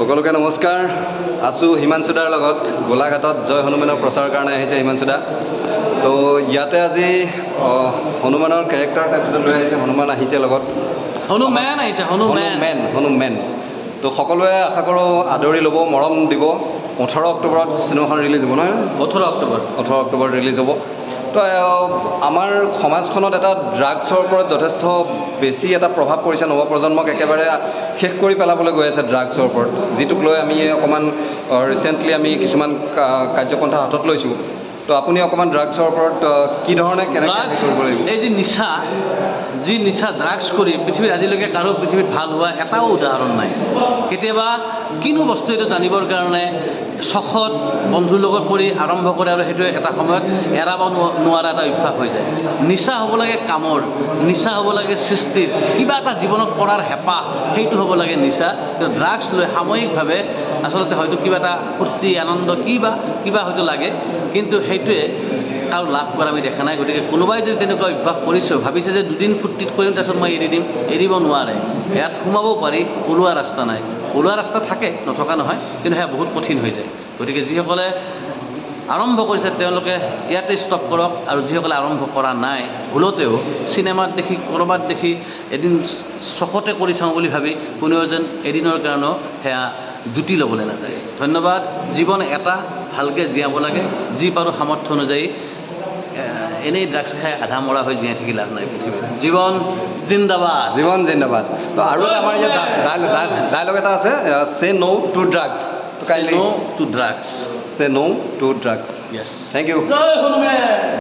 সকলোকে নমস্কাৰ। আছোঁ হিমাংশুদাৰ লগত গোলাঘাটত। জয় হনুমানৰ প্ৰচাৰৰ কাৰণে আহিছে হিমাংশুদা। তো ইয়াতে আজি হনুমানৰ কেৰেক্টাৰ এটা লৈ আহিছে, হনুমান আহিছে লগত। হনুমেন আহিছে, হনুমেন। হনুমেন, হনুমেন। তো সকলোৱে আশা কৰোঁ আদৰি ল'ব, মৰম দিব। 18 অক্টোবৰত চিনেমাখন ৰিলিজ হ'ব, নহয়? 18 অক্টোবৰ। 18 অক্টোবৰত ৰিলিজ হ'ব। তো আমাৰ সমাজখনত এটা ড্ৰাগছৰ ওপৰত যথেষ্ট বেছি এটা প্ৰভাৱ পৰিছে। নৱপ্ৰজন্মক একেবাৰে শেষ কৰি পেলাবলৈ গৈ আছে ড্ৰাগছৰ ওপৰত, যিটোক লৈ আমি অকণমান ৰিচেণ্টলি আমি কিছুমান কাৰ্যপন্থা হাতত লৈছোঁ। তো আপুনি অকণমান ড্ৰাগছৰ ওপৰত কি ধৰণে, কেনেকৈ ড্ৰাগছ কৰিব লাগিব? এই যে নিচা, যি নিচা ড্ৰাগছ কৰি পৃথিৱীত আজিলৈকে কাৰো পৃথিৱীত ভাল হোৱা এটাও উদাহৰণ নাই। কেতিয়াবা কিনো বস্তু এইটো জানিবৰ কাৰণে চখত বন্ধুৰ লগত পৰি আৰম্ভ কৰে আৰু সেইটো এটা সময়ত এৰাব নোৱাৰা এটা অভ্যাস হৈ যায়। নিচা হ'ব লাগে কামৰ, নিচা হ'ব লাগে সৃষ্টিৰ, কিবা এটা জীৱনত কৰাৰ হেঁপাহ, সেইটো হ'ব লাগে নিচা। কিন্তু ড্ৰাগছ লৈ সাময়িকভাৱে আচলতে হয়তো কিবা এটা ফূৰ্তি, আনন্দ, কিবা কিবা হয়তো লাগে, কিন্তু সেইটোৱে কাৰো লাভ কৰা আমি দেখা নাই। গতিকে কোনোবাই যদি তেনেকুৱা অভ্যাস কৰিছে, ভাবিছে যে দুদিন ফূৰ্তিত কৰিম, তাৰপিছত মই এৰি দিম, এৰিব নোৱাৰে। ইয়াত সোমাবও পাৰি, ওলোৱা ৰাস্তা নাই। ওলোৱা ৰাস্তা থাকে, নথকা নহয়, কিন্তু সেয়া বহুত কঠিন হৈ যায়। গতিকে যিসকলে আৰম্ভ কৰিছে, তেওঁলোকে ইয়াতে ষ্টপ কৰক আৰু যিসকলে আৰম্ভ কৰা নাই, ভুলতেও চিনেমাত দেখি, ক'ৰবাত দেখি এদিন চখতে কৰি চাওঁ বুলি ভাবি কোনেও যেন এদিনৰ কাৰণেও সেয়া জুতি ল'বলৈ নাযায়। ধন্যবাদ। জীৱন এটা, ভালকৈ জীয়াব লাগে যি পাৰোঁ সামৰ্থ্য অনুযায়ী। এনেই ড্ৰাগছ খাই আধা মৰা হৈ জীয়াই থাকি লাভ নাই পৃথিৱীত। জীৱন জিন্দাবাদ। জীৱন জিন্দাবাদ। তো আৰু এটা আমাৰ ইয়াত ডায়লগ এটা আছে, "Say no to drugs." Kindly No to drugs. Say no to drugs. Yes. Thank you. Joy Hanuman.